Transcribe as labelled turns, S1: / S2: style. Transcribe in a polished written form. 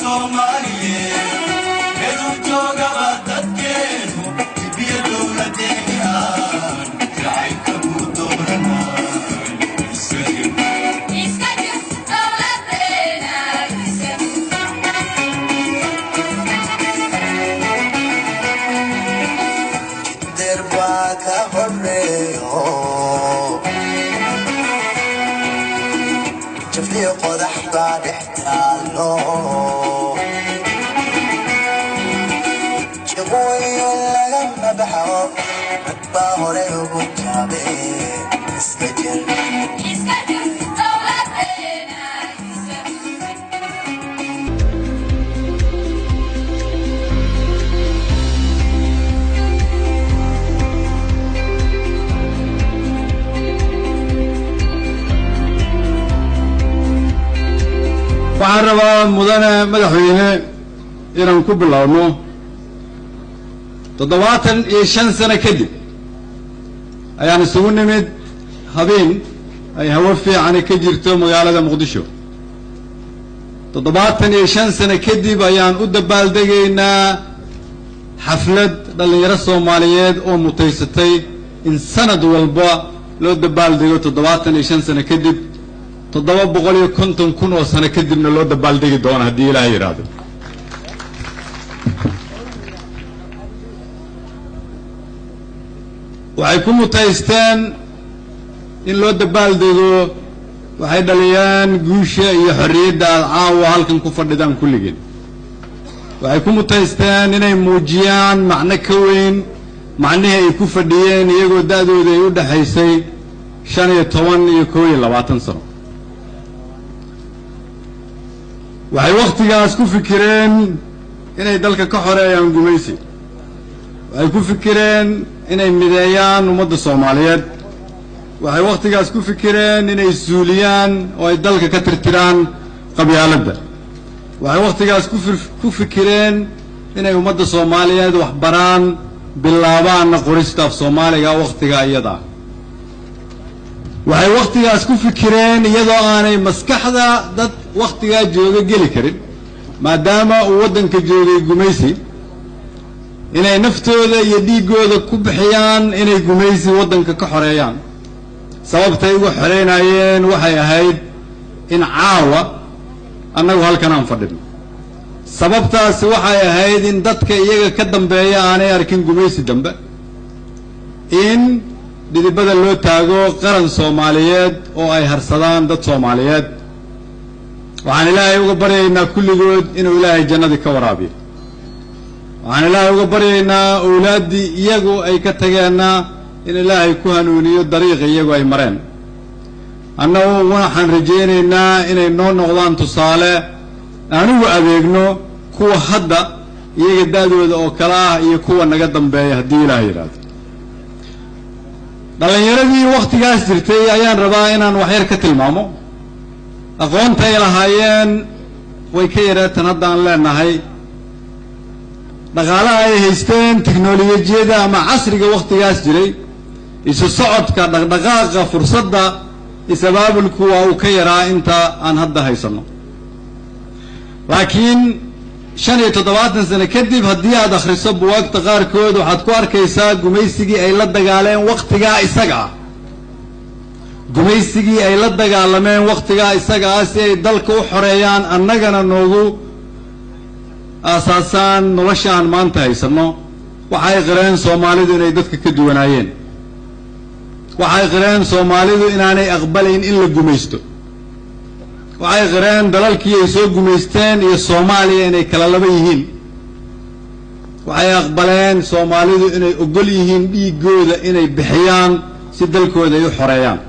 S1: Soomaaliyeed meeluu joogaba dadkeenu ibiyo dowladeeni aan jacaylka ku dooranay iska jir.
S2: Iska jir dowladeena, iska jir.
S3: Der baa ka horeeyo, jafliyo qodax baa dhex taalo, jiqooyo lagama baxo, dad baa hore ugu jaabe. Iska jir.
S2: Iska jir dowladeena, iska jir.
S4: Waxaan rabaa, mudane madaxweyne, inaan ku bilowno 75 sano kadib ayaan isugu nimid habeen ay hawo fiicani ka jirto magaalada Muqdisho. 75 sano kadib ayaan u dabaaldegaynaa xaflad dhallinyaro Soomaaliyeed oo mutaysatay in sanad walba loo dabaaldego 75 sano kadib, 750,000 oo sano kadibna loo dabaaldegi doono haddii Ilaahay yidhaahdo. Waxay ku mutaysteen in loo dabaaldego, waxay dhaliyeen guusha iyo xorriyadda aad caawa halkan ku fadhidaan kulligeen. Waxay ku mutaysteen inay muujiyaan macno ka weyn macnihii ay ku fadhiyeen iyagoo da'dooda ay u dhexaysay 15 iyo 21 sano. Waxay wakhtigaas ku fikireen inay dalka ka xoreeyaan gumaysi, waxay ku fikireen inay mideeyaan ummadda Soomaaliyeed, waxay wakhtigaas ku fikireen inay suuliyaan oo ay dalka ka tirtiraan qabyaaladda, waxay wakhtigaas ku fikireen inay ummadda Soomaaliyeed wax baraan, bilaabaanna qorista af Soomaaliga wakhtigaa iyada ah. Waxay wakhtigaas ku fikireen iyadoo aanay maskaxda dad wakhtigaa jooga geli karin, maadaama uu waddanka joogay gumaysi, inay naftooda iyo dhiiggooda ku bixiyaan inay gumaysi waddanka ka xoreeyaan. Sababtay uga xoreynayeen waxay ahayd in caawa annagu halkan aan fadhino. Sababtaasi waxay ahayd in dadka iyaga ka dambeeya aanay arkin gumaysi dambe, in dhidibada loo taago qaran Soomaaliyeed oo ay harsadaan dad Soomaaliyeed. Waxaan Ilaahay uga baryaynaa kulligood inuu Ilaahay jannadii ka waraabiyo. Waxaan Ilaahay uga baryaynaa owlaaddii iyagu ay ka tageenna in Ilaahay ku hanuuniyo dariiqa iyagu ay mareen. Annagu waxaan rajaynaynaa inay noo noqdaan tusaale anugu adeegno kuwa hadda iyaga da'dooda oo kale ah iyo kuwa naga dambeeya haddii Ilaahay yidhaahdo. Dhallinyaradii wakhtigaas jirtay ayaan rabaa inaan waxyar ka tilmaamo. Aqoontay lahaayeen way ka yareetan hadda aan leenahay, dhaqaalaha ay haysteen, tiknolojiyada ama casriga wakhtigaas jiray, isu socodka, dhaqdhaqaaqa, fursadda is-abaabulku waa uu ka yaraa inta aan hadda haysanno. Laakiin 75 sano kadib haddii aad akhriso buwaagta qaarkood, waxaad ku arkaysaa gumaysigii ay la dagaaleen wakhtigaa isaga ah, gumaysigii ay la dagaalameen wakhtigaa isaga ah si ay dalka u xoreeyaan, annagana noogu aasaasaan nolosha aan maanta haysanno. Waxay qireen Soomaalidu inay dadka ka duwanaayeen. Waxay qireen Soomaalidu inaanay aqbalayn in la gumaysto. Waxay qireen dalalkii ay soo gumaysteen iyo Soomaaliya inay kala laba yihiin. Waxay aqbaleen Soomaalidu inay ogol yihiin dhiiggooda inay bixiyaan si dalkooda ay u xoreeyaan.